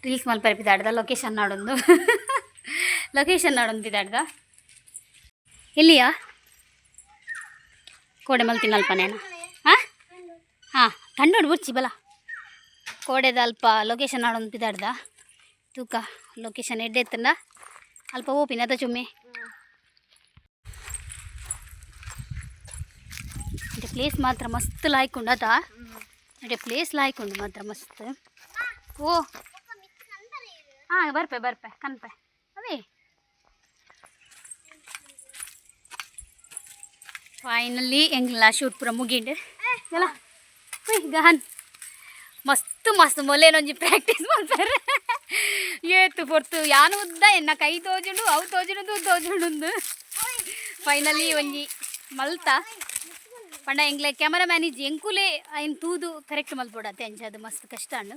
Reels ಮಲ್ಪರೆ ಪಿದಾಡ್ದ location ನಾಡೊಂದು, location ನಾಡೊಂದು ಪಿದಾಡ್ದ. ಎಲ್ಲಿಯಾ? ಕೋಡೆ ಮಲ್ತಿನ ಅಲ್ಪನೇನ? ಹಾಂ ಹಾಂ, ಕಂಡೋಡು ಬುರ್ಚಿ ಬಲ. ಕೋಡೆದ ಅಲ್ಪ ಲೊಕೇಶನ್ ನಾಡೊಂದು ಪಿದಾಡ್ದ. ತೂಕ, ಲೊಕೇಶನ್ ಎಡ್ಡೆ ಎತ್ತಂಡ ಅಲ್ಪ ಓಪಿನ ಅದ ಚುಮ್ಮೆ. ಪ್ಲೇಸ್ ಮಾತ್ರ ಮಸ್ತ್ ಲಾಯ್ಕುಂಡು ಅದ. ಪ್ಲೇಸ್ ಲಾಯ್ಕುಂಡು ಮಾತ್ರ ಮಸ್ತ್. ಓ ಹಾಂ, ಬರ್ಪೆ ಬರ್ಪೆ ಕನ್ಪೆ ಅವೇ. ಫೈನಲಿ ಎಂಗ್ಲ ಶೂಟ್ ಪೂರ ಮುಗಿಂಡು. ಎಲ್ಲ ಉಯ್ ಗಹನ್ ಮಸ್ತ್ ಮಸ್ತ್ ಮೊಲೇನೊಂಜಿ ಪ್ರಾಕ್ಟೀಸ್ ಮಲ್ಪೆರೆ ಏತು ಪೊರ್ತು. ಯಾನು ಉದ್ದ ಎನ್ನ ಕೈ ತೋಜುಂಡು, ಅವು ತೋಜುಂಡು, ತೋಜುಂಡು. ಫೈನಲಿ ಒಂಜಿ ಮಲ್ತ ಪಂಡ ಎಂಗ್ಲೆ ಕ್ಯಾಮರಾ ಇಜ್ಜಿ. ಎಂಕುಲೆ ಐನ್ ತೂದು ಕರೆಕ್ಟ್ ಮಲ್ಪೊಡತ್ತೆ. ಅಂಚ ಅದು ಮಸ್ತ್ ಕಷ್ಟ ಉಂಡು.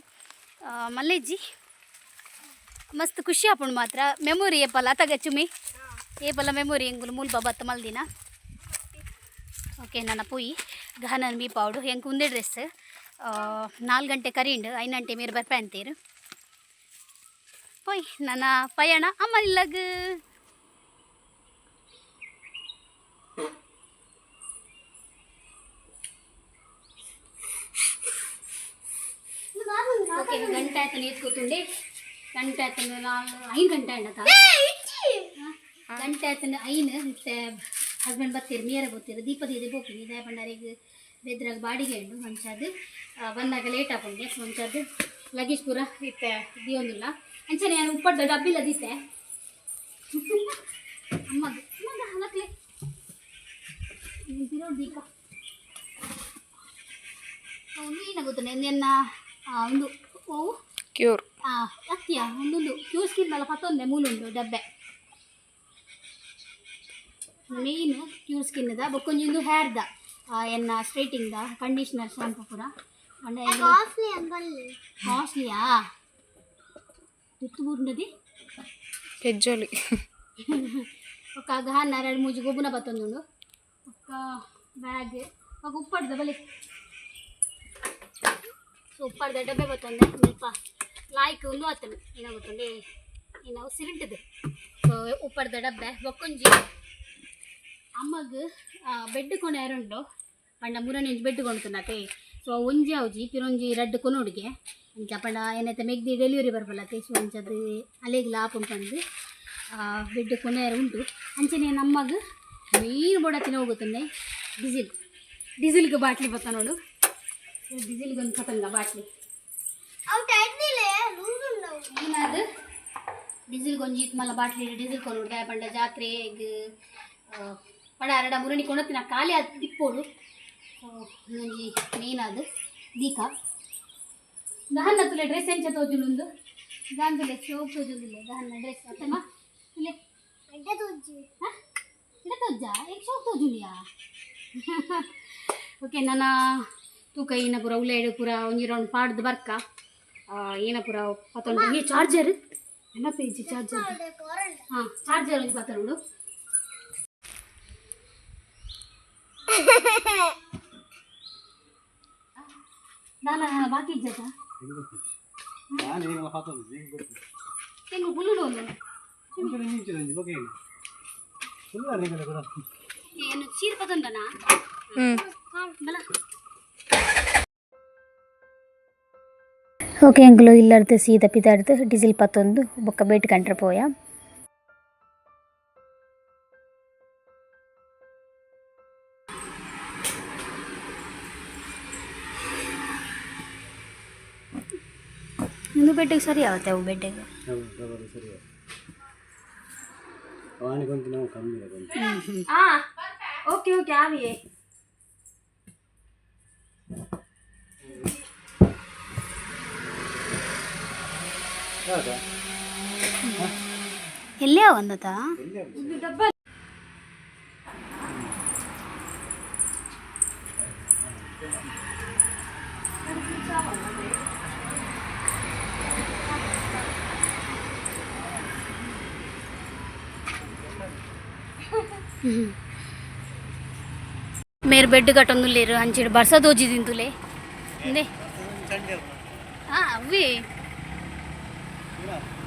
ಮಲ್ಲೆಜ್ಜಿ, ಮಸ್ತ್ ಖುಷಿ ಆಪುಂಡು ಮಾತ್ರ. ಮೆಮೊರಿ ಏಪಲ್ಲ ಅತಗ ಚುಮಿ, ಏಪಲ್ಲ ಮೆಮೊರಿ. ಎಂಕುಲು ಮುಲ್ಪ ಬತ್ತ ಮಲ್ದಿನ. ಓಕೆ, ನನ್ನ ಪೋಯಿ ಗಹನನ್ ಮೀಪಾವಡು. ಎಂಕ್ ಉಂದೆ ಡ್ರೆಸ್ 4 ಗಂಟೆ ಕರಿಂಡು, 5 ಗಂಟೆ ಮೇರು ಬರ್ಪೆ ಅಂತೀರು. ಪೋಯ್ ನನ್ನ ಪಯಣ ಅಮ್ಮ ಇಲ್ಲಗ್. ಓಕೆ, ಗಂಟೆ ಆಯ್ತು, ನೀರು ಕೂತುಂಡೆ. ಗಂಟೆ ಆಯ್ತು, ನಾಲ್ 5 ಗಂಟೆ ಆಂಡತ. ಗಂಟೆ ಆಯ್ತು ಐನು. ಮತ್ತೆ ಹಸ್ಬೆಂಡ್ ಬತ್ತೀರು, ಮೀರ ಗೊತ್ತಿರು. ದೀಪದ ಇದೆ ಬೋಪಿನಿ ಇದೇ ಭಂಡಾರಿಗೆ ಬೆದ್ರಾಗ ಬಾಡಿಗೆ ಉಂಡು. ಅಂಚಾದ್ ಬಂದಾಗ ಲೇಟ್ ಆಪುಂಡೆ. ಸೊ ಅಂಚಾದ್ ಲಗೇಜ್ ಪೂರ ಇತ್ತೆ ದಿಯೊಂದಿಲ್ಲ. ಅಂಚನೆ ನಾನು ಉಪ್ಪಡ್ದ ಡಬ್ಬಿಲ್ಲ ದೀತೆ. ಅಮ್ಮಗ ಅಮ್ಮಗ ಹಲಕ್ಲೆ ತಿರೋಡು ದೀಕ. ಒಂದು ಏನ ಗೊತ್ತುಂಡೆ ನಿನ್ನ ಒಂದು ಓ ಕ್ಯೂರ್. ಅತ್ತಿಯ ಒಂದೊಂದು ಕ್ಯೂರ್ ಸ್ಕಿನ್ ಮಲ್ಲ ಪತ್ತೊಂದೆ ಮೂಲುಂಡು ಡಬ್ಬೆ. ಮೇಯ್ನ್ ಕ್ಯೂರ್ ಸ್ಕಿನ್ದ ಬೊಕ್ಕೊಂಜಿ ಒಂದು ಹೇರ್ದ ಎನ್ನ ಸ್ಟ್ರೈಟಿಂಗ್ದ ಕಂಡೀಷ್ನರ್, ಶಾಂಪು ಪೂರ. ಕಾಸ್ಟ್ಲಿಯಾ? ತುತ್ತು ಬೂರ್ನದಿ. ಪೆಜ್ಜೋಲಿ. ఒక ಗಹನ್ನ ಎರಡು ಮೂಜಿ ಗೊಬ್ಬುನ ಬತ್ತೊಂದುಂಡು. ಬೊಕ್ಕ ಬ್ಯಾಗ್, ಬೊಕ್ಕ ಉಪ್ಪಡ್ದ ಬಲೆ. ಸೊ ಉಪ್ಪಡ್ದ ಡಬ್ಬೆ ಬತ್ತೊಂದೆ. ಮುಲ್ಪ ಲಾಯ್ಕ್ ಒಂದು ಆತನು ಏನ ಗೊತ್ತುಂಡೆ ನಾವು ಸಿರಿಂಟದು. ಸೊ ಉಪ್ಪಡ್ದ ಡಬ್ಬೆ ಬೊಕ್ಕೊಂಜಿ ಅಮ್ಮಗ್ ಬೆಡ್ ಕೊನೆಯರುಂಡು. ಪಂಡ ಮುರನಿ ಬೆಡ್ ಕೊಂಡ್ತುಂಡತೆ. ಸೊ ಒಂಜಿ ಆವ್ಜಿ, ಪಿರೊಂಜಿ ರಡ್ಡ್ ಕೊನೊಡುಗೆ. ಅಂಚ ಪಂಡ ಏನೈತೆ ಮೆಗ್ದಿ ಡೆಲಿವರಿ ಬರ್ಪಲತೆ. ಸೊ ಅಂಚದು ಅಲೆಗ್ಲ ಆಪುಂಡು ಪಂದು ಬೆಡ್ ಕೊನೆಯರು ಉಂಟು. ಅಂಚನೆ ನಮ್ಮಗ್ ಮೇನ್ ಬೋಡತ್ತಿನ ಹೋಗುತ್ತಂದೆ ಡೀಸೆಲ್. ಡೀಸೆಲ್ಗೆ ಬಾಟ್ಲಿ ಬತ್ತ ನೋಡು. ಡೀಸೆಲ್ಗೆ ಒಂದು ಪತಂಗ ಬಾಟ್ಲಿ. ಏನಾದು ಡೀಸೆಲ್ಗೆ ಒಂಜಿ ಇತ್ತು ಮಲ್ಲ ಬಾಟ್ಲಿ. ಡೀಸೆಲ್ ಕೊನೊಡು ದಾಯೆ ಪಂಡ ಜಾತ್ರೆಗ್ ಪಂಡ ಅರಡ ಮುರಣಿ ಕೊನತ್ತಿನ ಖಾಲಿ ಅದು ತಿಪ್ಪೋಡು. ಸೊ ಒಂಜಿ ಮೇನ್ ಅದು ದೀಕ. ಗಹನ್ನ ತುಲೆ ಡ್ರೆಸ್ ಎಂಚ ತೋಜುಂಡು ಗಾಂಧುಲೆ. ಶೋಕ್ ತೋಜುಂದಿಲ್ಲ ಗಹನ್ನ ಡ್ರೆಸ್ ಅತ್ತಮ್ಮ ತುಲೆ. ಹಾಂ, ಇಡ ತೋಜ ಈಗ ಶೋಕ್ ತೋಜುಂಡಿಯಾ. ಓಕೆ, ನನ್ನ ತೂಕ ಏನ ಪೂರ ಉಲೇಡು ಪೂರ ಒಂಜಿ ರೌಂಡ್ ಪಾಡ್ದು ಬರ್ಕ. ಏನ ಪೂರ ಪತ್ತೊಂಡು. ಈ ಚಾರ್ಜರ್ ನೆನಪೇಜಿ ಚಾರ್ಜರ್. ಹಾಂ, ಚಾರ್ಜರ್ ಒಂಜಿ ಪತ್ತೊಂಡು. ದಾಲ ಬಾಕಿ ಇಜ್ಜತ. ಎಂಗು ಪುಲ್ಲುಡು ಒಂದು. ಏನು ಚೀರ್ ಪತ್ತೊಂದನಾ? ಹ್ಞೂ. ಬಲ. ಓಕೆ, ಎಂಕುಲು ಇಲ್ಲರ್ದು ಸೀದಾ ಪಿದಾಡ್ದು ಡೀಸೆಲ್ ಪತ್ತೊಂದು ಬೊಕ್ಕ ಬೇಟ್ ಕಂಡ್ರೆ ಪೋಯ. ಇಂದು ಬೆಡ್ಡಿಗೆ ಸರಿ ಆಗುತ್ತೆ ಅವು ಬೆಡ್ಡಿಗೆ. ಸರಿ, ನಾವು ಕಮ್ಮಿ. ಓಕೆ ಓಕೆ, ಆವಿಯೇ. ಎಲ್ಲೇ ಒಂದತಾ. ಮೇರ್ ಬೆಡ್ ಕಟ್ಟೊಂದುಲ್ಲೇರು. ಅಂಚಿಡ್ ಬರ್ಸ ತೋಜಿದಿಂತುಲೆ ಇಂದೆ. ಹಾಂ, ಅವೇ.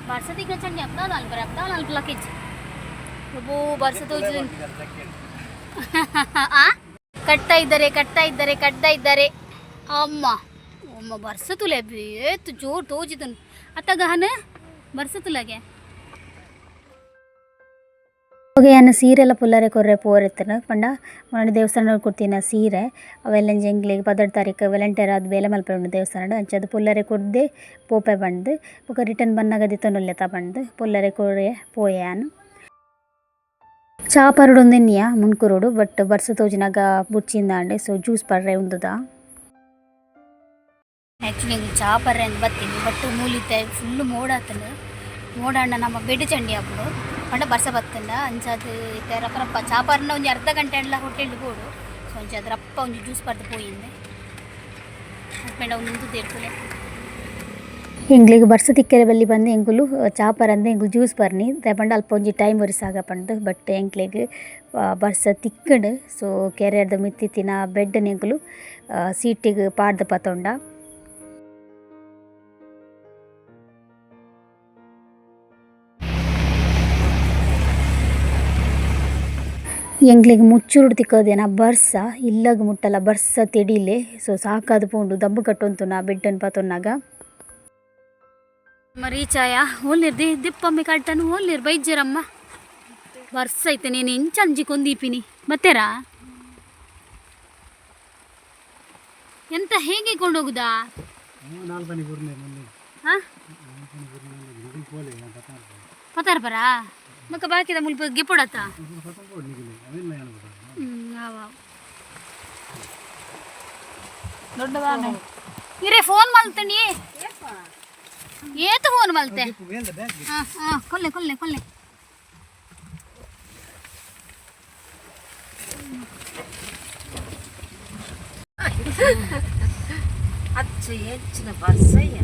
ಬರ್ಸದಿಗೆ ಚಂಡಿ ಅಪ್ದಾಲ ಅಲ್ಪ ಅಪ್ದಾಲ ಅಲ್ಪ ಲಕ್ಕಿಜ್ಜಿ ಒಬ್ಬೋ ಬರ್ಸ ತೋಜು. ಆ ಕಟ್ತಾ ಇದ್ದಾರೆ, ಕಟ್ತಾ ಇದ್ದಾರೆ, ಕಟ್ತಾ ಇದ್ದಾರೆ. ಅಮ್ಮ ಅಮ್ಮ, ಬರ್ಸ ತುಲೆ ಏತು ಜೋರು ತೋಜಿದನು ಅತ್ತ ಗಹನ ಬರ್ಸ ತುಲಗೆ. ಯಾನ್ ಸೀರೆಲ ಪುಲ್ಲರೆ ಕೊರ್ರೆ ಪೋರೆತ್ತನ ಪಂಡ ಮೊನ್ನೆ ದೇವಸ್ಥಾನ ಕೊಡ್ತಿನ ಸೀರೆ ಅವೆಲ್ಲ ಎಂಕ್ಲೆಗ್ 12 ತಾರೀಕು ವಾಲಂಟಿಯರ್ ಆದ್ ಬೇಲೆ ಮಲ್ಪುಂಡು ದೇವಸ್ಥಾನಡ್. ಅಂಚಾದ್ ಪುಲ್ಲರೆ ಕೊರ್ದೆ ಪೋಪೆ ಪಂದ್, ಬೊಕ ರಿಟರ್ನ್ ಬನ್ನಗ ದೆತ್ತೊನೊಲ್ಲೆತ ಪಂದ್ ಪುಲ್ಲರೆ ಕೊರ್ರೆ ಪೋಯೆ ಯಾನ್. ಚಾ ಪರೊಡೊಂದು ಎನ್ನಿಯ ಮುನ್ಕುರುಡು, ಬಟ್ ಬರ್ಸ ತೋಜಿನಗ ಬೊಡ್ಚಿಂದಾಂಡ್. ಸೊ ಜ್ಯೂಸ್ ಪರ್ರೆ ಉಂತುದ. ಆ್ಯಕ್ಚುಲಿ ಚಾ ಪರ್ರೆ ಅಂದ್ ಬತ್ತೀನಿ, ಬಟ್ ಮೂಲಿತೆ ಫುಲ್ ಮೋಡ ಆತಂಡು. ಮೋಡ ಆಂಡ ನಮ್ಮ ಬೆಡ್ ಚಂಡಿ ಆಪುಂಡು ಪಂಡ ಬರ್ಸ ಬತ್ತಂಡ. ಅಂಚಾದ್ ಇತ್ತೆ ರಪ್ಪ ರಪ್ಪ ಚಾ ಪರ್ನ ಒಂಜಿ ಅರ್ಧ ಗಂಟೆ ಅಂಡ್ಲ ಹೋಟೆಲ್ ಬೋಡು. ಸೊ ಅಂಚಾದ್ ರಪ್ಪ ಒಂಜಿ ಜ್ಯೂಸ್ ಪರ್ದು ಪೋಯಿಂದೆ. ಹಸ್ಬೆಂಡ್ ಅವ್ನು ನಿಂತು ಎಂಕ್ಲೆಗ್ ಬರ್ಸ ತಿಕ್ಕರೆ ಬಲ್ಲಿ ಪಂದ್ ಎಂಕುಲು ಚಾ ಪರಂದೆ ಎಂಕುಲು ಜ್ಯೂಸ್ ಪರ್ನಿ. ದಾಯೆ ಪಂಡ ಅಲ್ಪ ಒಂಜಿ ಟೈಮ್ ಒರಿಸಾಗ ಪಂದ್. ಬಟ್ ಎಂಕ್ಲೆಗ್ ಬರ್ಸ ತಿಕ್ಕಂಡು. ಸೊ ಕೆರೆರ್ದ್ ಮಿತ್ತಿತ್ತಿನ ಬೆಡ್ ನ್ ಎಂಕುಲು ಸೀಟಿಗ್ ಪಾಡ್ದ್ ಪತೊಂಡ. ಎಂಕ್ಲೆಗ್ ಮುಚ್ಚುರುಡು ತಿಕ್ಕುದಿನ ಬರ್ಸ ಇಲ್ಲಗ್ ಮುಟ್ಟಲ ಬರ್ಸ ತೆಡಿಲೆ. ಸೊ ಸಾಕಾದ್ ಪೋಂಡು ದಬ್ಬು ಕಟ್ಟೊಂತುನ ಬೆಡ್ ನ್ ಪತೊನ್ನಗ. ರೀಚಾಯ ಓಲ್ನಿರ್ the ದಿಪ್ಪಮ್ಮಿ ಕಟ್ಟನು ಓಲ್ನಿರ್ ಬೈಜ್ಜರಮ್ಮ. ಬರ್ಸ ಐತೆ ನೀನು ಇಂಚ ಅಂಜಿ ಕೊಂದೀಪಿನಿ ಬತ್ತೇರಾ ಎಂತ ಹೇಗೆ ಕೊಂಡೋಗುದಾ? ನಾಲ್ಕು ಪನಿ ಬುರ್ನೆ ಮೊನ್ನೆ. ಹಾ. ನಾಲ್ಕು ಪನಿ ಬುರ್ನೆ ನಿಗುಲ್ ಪೋಲೆ ನಾನು ಪತ್ತಾರ. ಪತ್ತಾರ ಪರಾ ಮಕ್ಕ ಬಾಕಿದ ಮುಲ್ಪ ಗಿಪ್ಪುಡತ್ತ. ಪತ್ತಂ ಪೋಡು ನಿಗುಲ್ ಅವೆಲ್ಲ ಏನು. ಹ್ಮ್ ಅವ ಇರೇ ಫೋನ್ ಮಲ್ತಣಿ, ಏತು ಫೋನ್ ಮಲ್ತೆ? ಮೇಲ್ದ ಬ್ಯಾಗ್. ಹಾಂ ಹಾಂ, ಕೊಲ್ಲೆ ಕೊಲ್ಲೆ ಕೊಲ್ಲೆ. ಅಚ್ಚ ಹೆಚ್ಚಿನ ಬರ್ಸಯ್ಯ.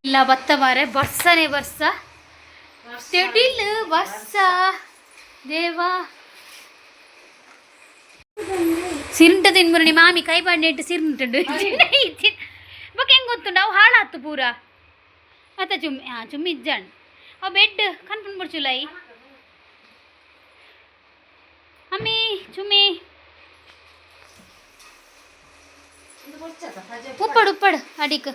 ಇಲ್ಲ ಬತ್ತ ಮಾರೆ, ಬರ್ಸನೆ ಬರ್ಸ, ತೆಡಿಲ್ ಬರ್ಸ ದೇವಾ. ಸಿರಿಂಟ ತಿನ್ಬರು ನಿಮ್ಮ ಮಾಮಿ ಕೈ ಬಾಂಡೆ ಇಟ್ಟು ಸಿರಿಂಟುಂಡು ಬೊಕ ಹೆಂಗ್ ಗೊತ್ತುಂಡು ಅವು ಹಾಳಾತು ಪೂರ ಅತ್ತ. ಚುಮ್ಮಿ, ಹಾಂ ಚುಮ್ಮಿ ಇಜ್ಜಾಂಡ್. ಅವು ಬೆಡ್ ಕನ್ಪುಂಡು ಬುಡ್ಚುಲೈ ಅಮ್ಮಿ ಚುಮ್ಮಿ. ಉಪ್ಪಡು ಉಪ್ಪಡು ಅಡಿಕ್.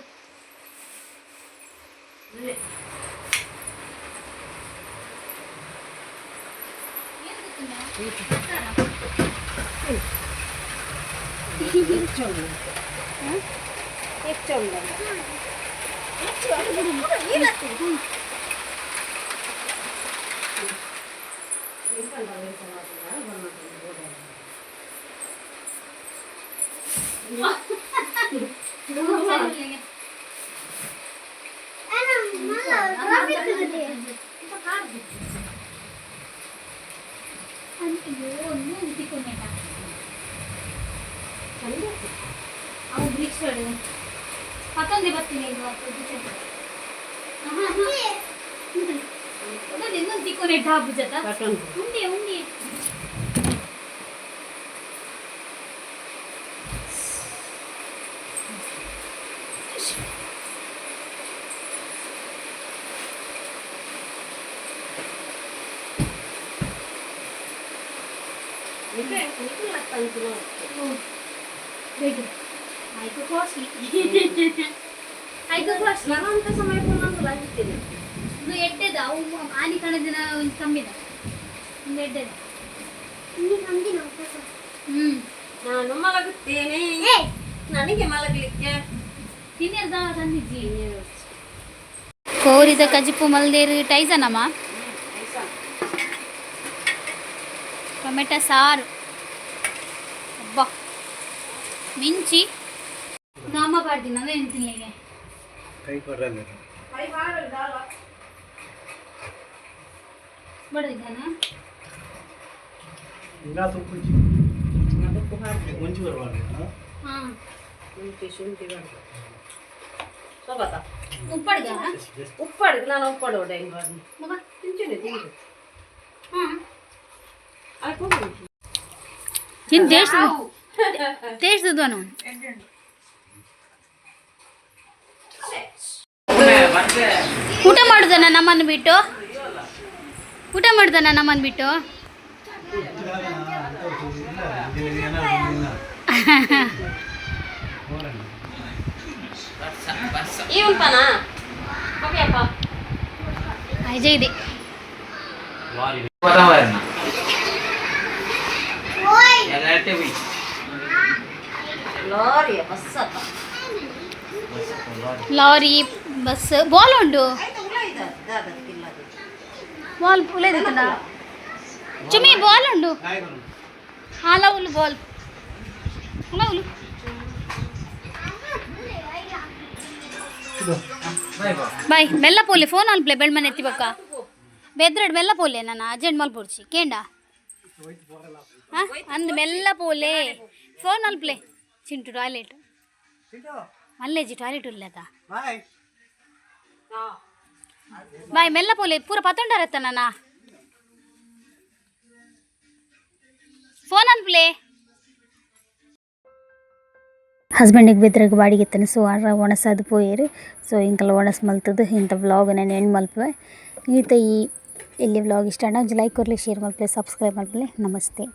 ಅವು ಬ್ರಿಕ್ಸ್ ಮತ್ತೊಂದೇ ಬರ್ತೀನಿ ಇನ್ನೊಂದು ತಿಕ್ಕೊನೆ ಢಾಬು ಜತ. ಉಂಡಿ ಉಂಡಿ. ಆಯ್ತು, ಕಾಸ್ಟ್ಲಿ ಆಯ್ತು, ಕಾಸ್ಟ್ಲಿ. ಬರುವಂತ ಸಮಯ ಪುನಃ. ಇದು ಎಡ್ಡೆದ ಅವು ಆನಿ ಕಣದಿನ ಒಂದು ಕಮ್ಮಿದ, ಒಂದು ಎಡ್ಡೆದ. ನಾನು ಮಲಗುತ್ತೇನೆ, ನನಗೆ ಮಲಗಲಿಕ್ಕೆ. ತಿನ್ನಿರ್ದ ತಂದಿಜ್ಜಿ. ಕೋರಿದ ಕಜಿಪು ಮಲ್ದೇರು ಟೈಸನಮ್ಮ, ಟೊಮೆಟೊ ಸಾರು, ಅಬ್ಬಾ ಮಿಂಚಿ ನಮ್ಮ ಪಾಡ್ತೀನಿ ಅಂದ್ರೆ ಏನು ತಿನ್ಲಿಕ್ಕೆ. ಕೈ ಕೊಡ್ರಲ್ಲ. ಬಡದಿದ್ದಾನ. ಇಲ್ಲ, ತುಪ್ಪುಜಿ ಮುಂಚೆ ಬರುವಾಗ. ಹಾಂ. ಶುಂಠಿ ಶುಂಠಿ ಬರ್ತದೆ ಸೊಗತ. ಉಪ್ಪಡ್ಗ. ಉಪ್ಪಾಡಿಗೆ ನಾನು ಉಪ್ಪಾಡು ಡೈನ್ ಬಾರ್ದು. ಮಗ. ತಿಂತೀನಿ ತಿಂದು. ಹಾಂ. ಆಯ್ತು. ತಿನ್, ಟೇಸ್ಟ್ ಟೇಸ್ಟ್. ಊಟ ಮಾಡುದನ್ನ ನಮ್ಮನ್ನು ಬಿಟ್ಟು? ಊಟ ಮಾಡುದನ್ನ ನಮ್ಮನ್ನು ಬಿಟ್ಟು? ಈ ಉಂಟಾನಾ ಅಪ್ಪ? ಅಜಯ್ ಇದೆ. ಲಾರಿಯ ಬಸ್ ಅಪ್ಪ. ಲಾರಿ, ಬಸ್, ಬಾಲ್ ಉಂಟು. ಬಾಲ್ ಉಲೇದಿತ್ತಲ್ಲ ಚುಮಿ, ಬಾಲ್ ಉಂಡು. ಹಾಲ ಉಲ್ಲು ಬಾಲ್ ಉಲ್ಲ ಉಲ್ಲು. ಬಾಯ್, ಮೆಲ್ಲ ಪೋಲೆ. ಫೋನ್ ಅಲ್ಪ್ಲೆ ಬೆಳ್ಮನೆ ಎತ್ತಿ ಬಕ್ಕ ಬೆದ್ರಡ್. ಮೆಲ್ಲ ಪೋಲೆ, ನಾನು ಅರ್ಜೆಂಟ್ ಮಲ್ಪೊಡ್ಚಿ ಕೇಂಡ. ಹಾಂ, ಅಂದ್ ಮೆಲ್ಲ ಪೋಲೆ, ಫೋನ್ ಅಲ್ಪ್ಲೆ. ಚಿಂಟು, ಟಾಯ್ಲೆಟ್ ಮಲ್ಲೇಜಿ, ಟಾಯ್ಲೆಟ್ ಉಲ್ಲದ. ಬಾಯ್. ಬಾಯ್, ಮೆಲ್ಲ ಪೋಲೆ. ಪೂರ ಪತ್ತೊಂಡರತ್ತ ನನ್ನ ಫೋನ್ ಅನ್ಪ್ಲೆ. ಹಸ್ಬೆಂಡಿಗೆ ಬೆದ್ರಗ್ ಬಾಡಿಗೆ ಇತ್ತನೆ. ಸೊ ಆರ ಒಣಸಾದ್ ಪೋಯೆರ್. ಸೊ ಇಂಕಲ್ ಒಣಸ್ ಮಲ್ತದು ಇಂಥ ವ್ಲಾಗ್ ನಾನು ಎಂಡ್ ಮಲ್ಪುವೆ. ಈತ ಈ ಇಲ್ಲಿ ವ್ಲಾಗ್ ಇಷ್ಟ ಆಂಡ ಒಂಜಿ ಲೈಕ್ ಕೊರ್ಲೆ, ಶೇರ್ ಮಲ್ಪಲೆ, ಸಬ್ಸ್ಕ್ರೈಬ್ ಮಲ್ಪಲೆ. ನಮಸ್ತೆ.